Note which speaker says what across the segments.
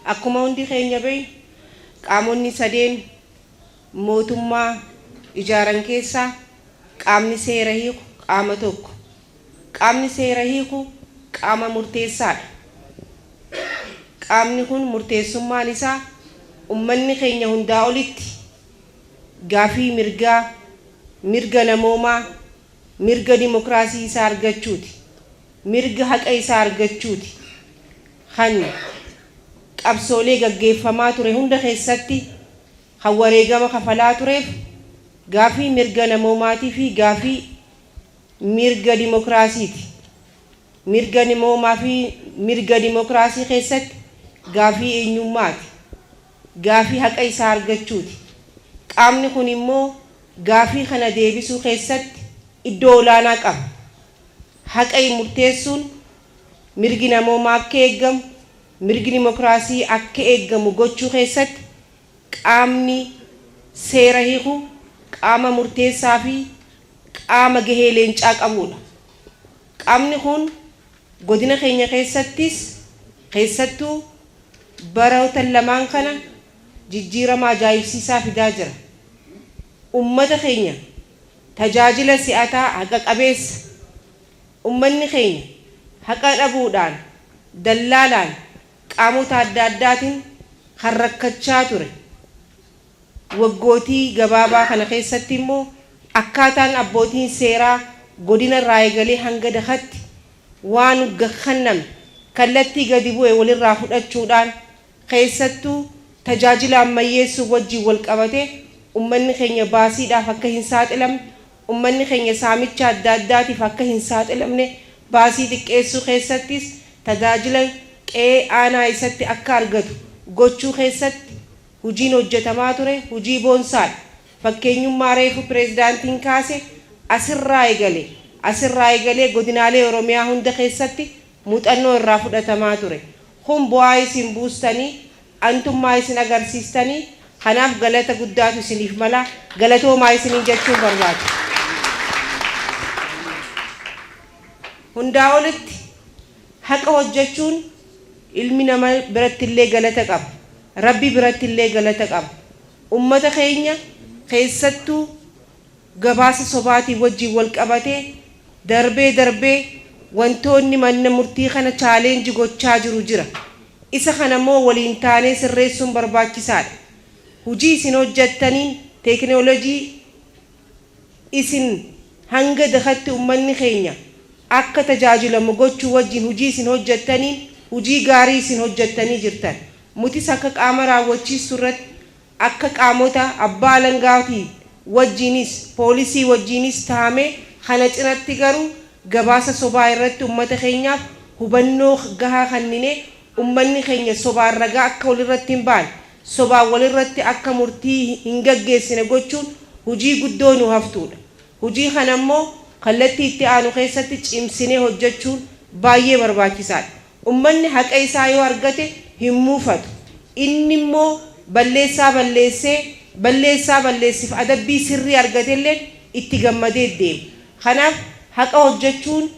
Speaker 1: Akkuma hundi keenya beeknu, qaamonni sadeen mootummaa ijaaran keessaa qaamni seera hiiku qaama tokko. Qaamni seera hiiku qaama murteessaadha. Qaamni kun murteessummaan isaa ummanni keenya hundaa olitti gaafii mirgaa, mirga namoomaa, mirga dimokiraasii isaa argachuuti. Mirga haqa isaa argachuuti. Kan qabsoolee gaggeeffamaa ture hunda keessatti kan wareegama kafalaa tureef gaafii mirga namoomaatii fi gaafii mirga dimokiraasiiti. Mirga namoomaa fi mirga dimokiraasii keessatti gaafii eenyummaati. Gaafii haqa isaa argachuuti. Qaamni kun immoo gaafii kana deebisuu keessatti iddoo olaanaa qaba. Haqa murteessuun mirgi namoomaa akka eeggamu, mirgi dimokiraasii akka eeggamu gochuu keessatti qaamni seera hiiku qaama murteessaa fi qaama gahee leencaa qabuudha. Qaamni kun godina keenya keessattis keessattuu baroota lamaan kana jijjiirama ajaa'ibsiisaa fidaa jira. Ummata keenya tajaajila si'ataa haqa qabeessa ummanni keenya haqa dhabuudhaan dallaalaan qaamota adda addaatiin kan rakkachaa ture waggootii gabaabaa kana keessatti immoo akkaataan abbootiin seeraa godina irraa eegalee hanga dakatti waan kenname kallattii gadi bu'e walirraa fudhachuudhaan keessattuu tajaajila ammayyeessuu wajjin wal qabate ummanni keenya baasiidhaaf akka hin saaxilamne, ummanni keenya saamicha adda addaatiif akka hin saaxilamne, baasii xiqqeessuu keessattis tajaajila qe'ee aanaa isatti akka argatu gochuu keessatti hojiin hojjetamaa ture hojii boonsaadha. Fakkeenyummaa reefu pireezidaantiin kaase asirraa eegalee godinaalee Oromiyaa hunda keessatti muuxannoo irraa fudhatamaa ture. Kun bu'aa isin buustanii, antummaa isin agarsiistanii, kanaaf galata guddaatu isiniif mala, galatoomaa isiniin jechuun barbaada. Hundaa olitti haqa hojjechuun ilmi nama biratti illee galata qaba. Rabbi biratti illee galata qaba. Ummata keenya keessattuu gabaasa sobaatiin wajjin wal qabatee darbee darbee wantoonni mana murtii kana challenge gochaa jiru jira. Isa kana immoo waliin taanee sirreessuun barbaachisaadha. Hojii isin hojjettaniin teekinooloojii isin hanga dakatti ummanni keenya akka tajaajilamu gochuu wajjin hojii isin hojjettaniin hojii gaarii isin hojjettanii jirtan. Nutis akka qaama raawwachiistuu irratti, akka qaamota abbaa alangaatii wajjinis, poolisii wajjinis taa'ame, kana cinatti garuu gabaasa sobaa irratti ummata keenyaaf hubannoo gahaa kennine ummanni keenya sobaan ragaa akka walirratti hin baane, sobaan walirratti akka murtii hin gaggeessine gochuun hojii guddoo nu haftuudha. Hojii kana immoo kallattii itti aanu keessatti cimsinee hojjechuun baay'ee barbaachisaadha. Ummanni haqa isaa yoo argate hin muufatu. Inni immoo balleessaa balleessee, balleessaa balleessiif adabbii sirrii argatelleen itti gammadee deema. Kanaaf haqa hojjechuun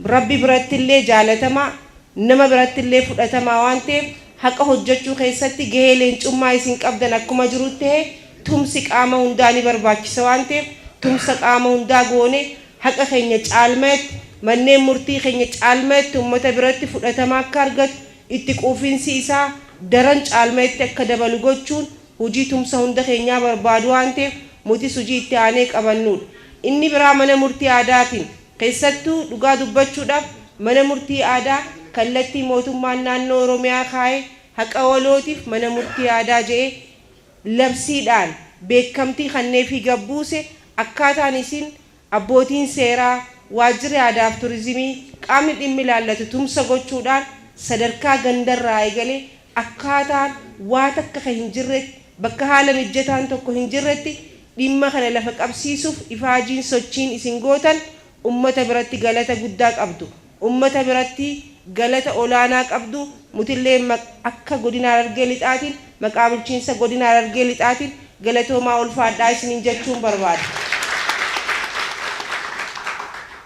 Speaker 1: Rabbi biratti illee jaalatamaa, nama biratti illee fudhatamaa waan ta'eef, haqa hojjechuu keessatti gahee leencummaa isin qabdan akkuma jiru ta'e, tumsi qaama hundaa ni barbaachisa waan ta'eef, tumsa qaama hundaa goone haqa keenya caalmaatti, manneen murtii keenya caalmaatti ummata biratti fudhatama akka argatu, itti quufinsi isaa daran caalmaatti akka dabalu gochuun hojii tumsa hunda keenyaa barbaadu waan ta'eef, nutis hojii itti aanee qabannudha. Inni biraa mana murtii aadaatiin, keessattuu dhugaa dubbachuudhaaf mana murtii aadaa kallattii mootummaan naannoo Oromiyaa kaa'e, haqa walootiif mana murtii aadaa jedhee labsiidhaan beekamtii kanneefii gabbuuse, akkaataan isin abbootiin seeraa, waajjirri aadaaf turizimii, qaamni dhimmi ilaallatu tumsa gochuudhaan sadarkaa gandarraa eegalee akkaataan waa takka kan hin jirretti, bakka haala mijjataan tokko hin jirretti dhimma kana lafa qabsiisuuf ifaajiin sochiin isin gootan ummata biratti galata guddaa qabdu. Ummata biratti galata olaanaa qabdu. Mutillee akka Godina Harargee Lixaatiin, maqaa bulchiinsa Godina Harargee Lixaatiin galatoomaa, ulfaadhaa isiniin jechuun barbaada.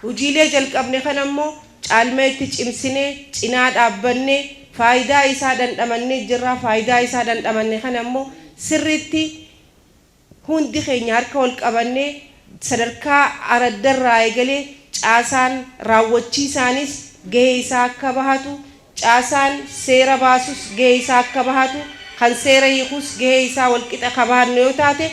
Speaker 1: Hojiilee jalqabne kana immoo caalmeetti cimsinee cinaa dhaabbannee faayidaa isaa dhandhamannee jirra. Faayidaa isaa dhandhamanne kana immoo sirriitti hundi keenya harka wal qabannee sadarkaa araddarraa eegalee caasaan raawwachiisaanis gahee isaa akka bahatu, caasaan seera baasus gahee isaa akka bahatu, kan seera hiikus gahee isaa walqixa ka bahannu yoo taate,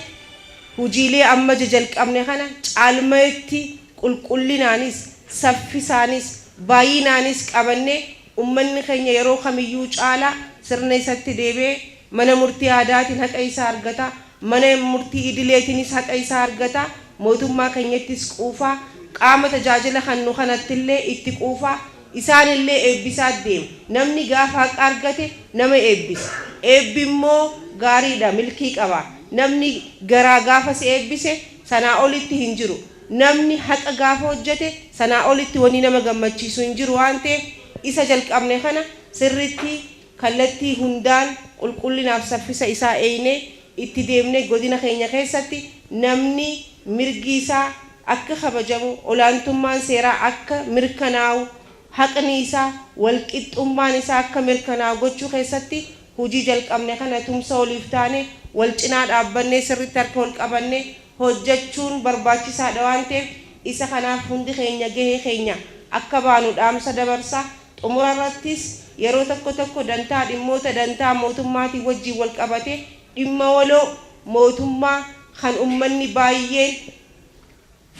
Speaker 1: hojiilee amma jalqabne kana caalmaetti qulqullinaanis, saffisaanis, baay'inaanis qabannee ummanni keenya yeroo kamiyyuu caalaa sirna isatti deebi'ee mana murtii aadaatiin haqa isaa argata, mana murtii idileetiinis haqa isaa argata, mootummaa keenyattis quufaa, qaama tajaajila kennu kanattillee itti quufaa, isaanillee eebbisaa deema. Namni gaafa haqa argate nama eebbisa. Eebbi immoo gaariidha, milkii qaba. Namni garaa gaafa si eebbise sanaa olitti hin jiru. Namni haqa gaafa hojjete sanaa olitti wanni nama gammachiisu hin jiru waan ta'eef, isa jalqabne kana sirriitti kallattii hundaan qulqullinaaf saffisa isaa eeynee itti deemnee godina keenya keessatti namni mirgi isaa akka kabajamu, olaantummaan seeraa akka mirkanaa'u, haqni isaa, walqixxummaan isaa akka mirkanaa'u gochuu keessatti hojii jalqabne kana tumsa waliif taane wal cinaa dhaabbannee sirriitti harka wal qabannee hojjechuun barbaachisaadha waan ta'eef, isa kanaaf hundi keenya gahee keenya akka baanu dhaamsa dabarsa. Xumura irrattis, yeroo tokko tokko dantaa dhimmoota dantaa mootummaatiin wajjin wal qabate, dhimma waloo mootummaa kan ummanni baay'een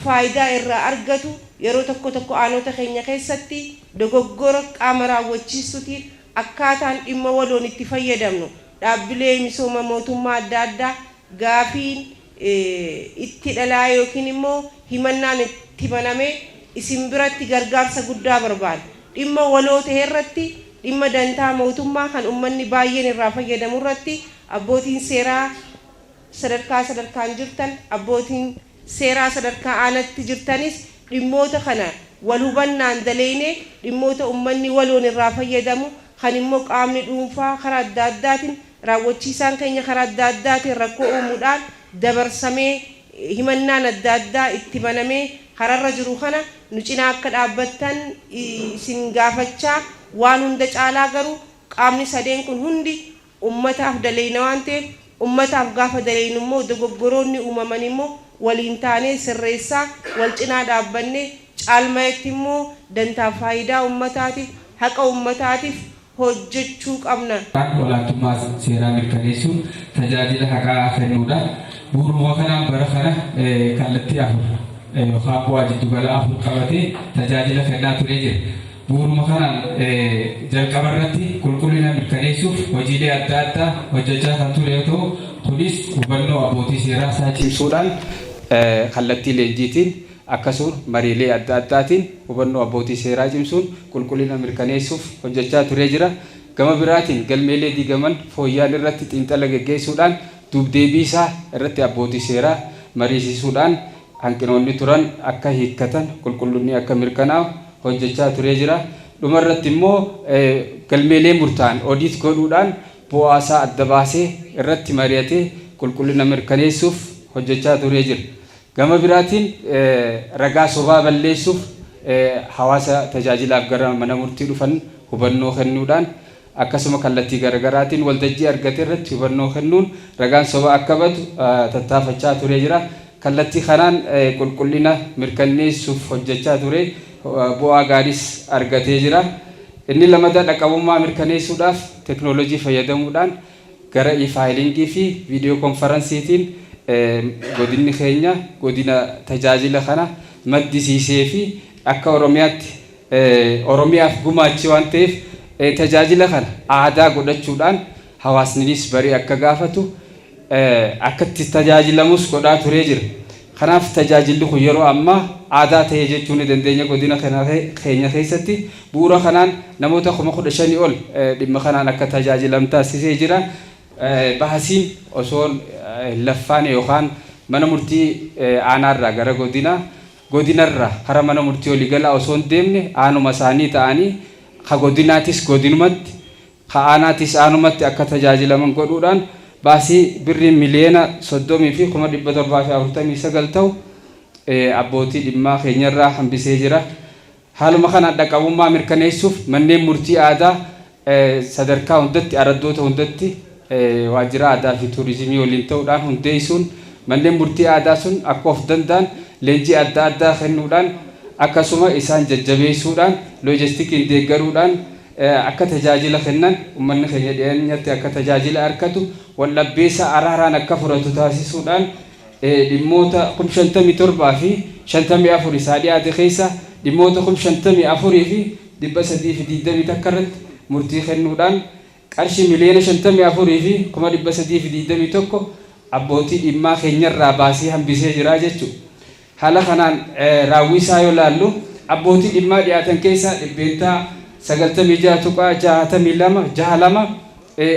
Speaker 1: faayidaa irraa argatu, yeroo tokko tokko aanota keenya keessatti dogoggora qaama raawwachiistuutiin akkaataan dhimma waloon itti fayyadamnu, dhaabbilee misooma mootummaa adda addaa gaafiin itti dhalaa yookiin immoo himannaan itti banamee isin biratti gargaarsa guddaa barbaada. Dhimma waloo ta'e irratti, dhimma dantaa mootummaa kan ummanni baay'een irraa fayyadamu irratti, abbootiin seeraa sadarkaa sadarkaan jirtan, abbootiin seeraa sadarkaa aanatti jirtanis, dhimmoota kana wal hubannaan daleeyne dhimmoota ummanni waloon irraa fayyadamu kan immoo qaamni dhuunfaa karaa adda addaatiin, raawwachiisaan keenya karaa adda addaatiin rakkoo uumuudhaan dabarsamee himannaan adda addaa itti banamee kararra jiru kana nu cinaa akka dhaabbattan isin gaafachaa, waan hunda caalaa garuu qaamni sadeen kun hundi ummataaf daleeyna waan ta'eef, ummataaf gaafa daleeynu immoo dogoggoroonni uumaman immoo waliin taanee sirreessaa wal cinaa dhaabbannee caalmayetti immoo dantaa faayidaa ummataatiif, haqa ummataatiif hojjechuu qabna.
Speaker 2: Olaantummaa seeraa mirkaneessuun tajaajila haqaa kennuudha. Bu'uuruma kanaan bara kana kallattii afur yookaan bu'aa jiddugala afur qabatee tajaajila kennaa turee jira. Bu'uuruma kanaan jalqaba irratti qulqullina mirkaneessuuf hojiilee adda addaa hojjechaa kan ture yoo ta'u, kunis hubannoo abbootii seeraa isaa cimsuudhaan kallattii leenjiitiin, akkasuma mariilee adda addaatiin hubannoo abbootii seeraa cimsuun qulqullina mirkaneessuuf hojjechaa turee jira. Gama biraatiin galmeelee diigaman fooyya'an irratti xiinxala geggeessuudhaan duubdeebii isaa irratti abbootii seeraa mariisisuudhaan hanqinoonni turan akka hiikkatan, qulqullinni akka mirkanaa'u hojjechaa turee jira. Dhuma irratti immoo galmeelee murtaa'an audit godhuudhaan bu'aa isaa adda baasee irratti mari'atee qulqullina mirkaneessuuf hojjechaa turee jira. Gama biraatiin ragaa sobaa balleessuuf hawaasa tajaajilaaf gara mana murtii dhufan hubannoo kennuudhaan, akkasuma kallattii garaagaraatiin waltajjii argate irratti hubannoo kennuun ragaan sobaa akka badu tattaafachaa turee jira. Kallattii kanaan qulqullina mirkaneessuuf hojjechaa ture, bu'aa gaariis argatee jira. Inni lammataa dhaqqabummaa mirkaneessuudhaaf teknoolojii fayyadamuudhaan gara e-filing fi viidiyoo konferansiitiin godinni keenya godina tajaajila kana maddisiisee fi akka Oromiyaatti Oromiyaaf gumaache waan ta'eef, tajaajila kana aadaa godhachuudhaan hawaasninis barii akka gaafatu, akka itti tajaajilamus godhaa turee jira. Kanaaf tajaajilli kun yeroo ammaa aadaa ta'e jechuu ni dandeenya godina keenya keessatti. Bu'uura kanaan namoota 15,000 ol dhimma kanaan akka tajaajilam taasisee jira. Baasiin osoo hin laffaane yookaan mana murtii aanaarraa gara godinaa, godinarraa kara mana murtii waliigalaa osoo hin deemne aanuma isaanii ta'anii ka godinaatis godinumatti, ka aanaatis aanumatti akka tajaajilaman godhuudhaan baasii birrii 30,749,000 ta'u abbootii dhimmaa keenyarraa hambisee jira. Haaluma kanaan dhaqqabummaa mirkaneessuuf manneen murtii aadaa sadarkaa hundatti, araddoota hundatti waajjira aadaa fi tuurizimii waliin ta'uudhaan hundeessuun manneen murtii aadaa sun akka of danda'an leenjii adda addaa kennuudhaan akkasuma isaan jajjabeessuudhaan loojistikiin deeggaruudhaan akka tajaajila kennan, uummanni keenya dhiyeenyatti akka tajaajila argatu, waldhabbeessa araaraan akka furatu taasisuudhaan dhimmoota 57,054 isaa dhiyaate keessa dhimmoota 54,321 irratti murtii kennuudhaan qarshii 54,321,000 abbootii dhimmaa keenyarraa baasii hambisee jira jechuudha. Haala kanaan raawwii isaa yoo laallu, abbootii dhimmaa dhiyaatan keessaa 96.62 62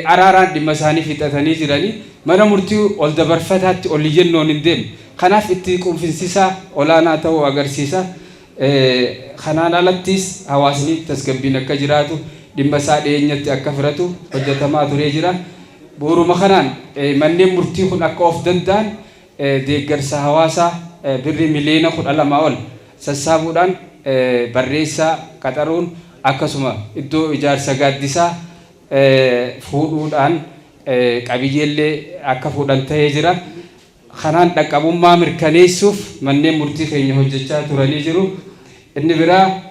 Speaker 2: araaraan dhimma isaanii fixatanii jiranii mana murtii ol dabarfataatti ol iyyannoon hin deemne. Kanaaf itti quufinsisaa olaanaa ta'uu agarsiisa. Kanaan alattis hawaasni tasgabbiin akka jiraatu, dhimma isaa dhiyeenyatti akka firatu hojjetamaa turee jira. Bu'uuruma kanaan manneen murtii kun akka of danda'an deeggarsa hawaasaa birrii 12,000,000 ol sassaabuudhaan barreessaa qaxaruun akkasuma iddoo ijaarsa gaaddisaa fuudhuudhaan qabiyyeellee akka fuudhan ta'ee jira. Kanaan dhaqqabummaa mirkaneessuuf manneen murtii keenya hojjechaa turanii jiru. Inni biraa,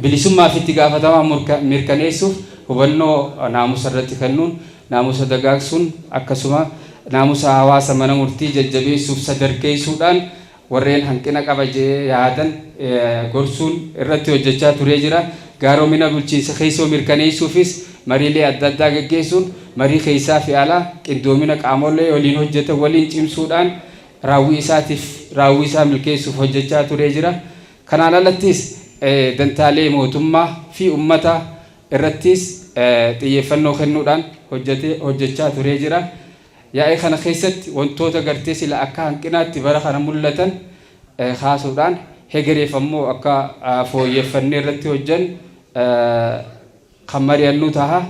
Speaker 2: bilisummaa fi itti gaafatamaa mirkaneessuuf hubannoo naamusa irratti kennuun, naamusa dagaagsuun, akkasuma naamusa hawaasa mana murtii jajjabeessuuf sadarkeessuudhaan warreen hanqina qaba jedhee yaadan gorsuun irratti hojjechaa turee jira. Gaaromina bulchiinsa keessoo mirkaneessuufis mariilee adda addaa geggeessuun, marii keessaa fi alaa qindoomina qaamolee waliin hojjetan waliin cimsuudhaan raawwii isaatiif raawwii isaa milkeessuuf hojjechaa turee jira. Kanaan alattis dantaalee mootummaa fi uummataa irrattis xiyyeeffannoo kennuudhaan hojjechaa turee jira. Yaa'ii kana keessatti wantoota gartee sila akka hanqinaatti bara kana mul'atan kaasuudhaan hegereef ammoo akka fooyyeffannee irratti hojjennu kan mari'annu taha.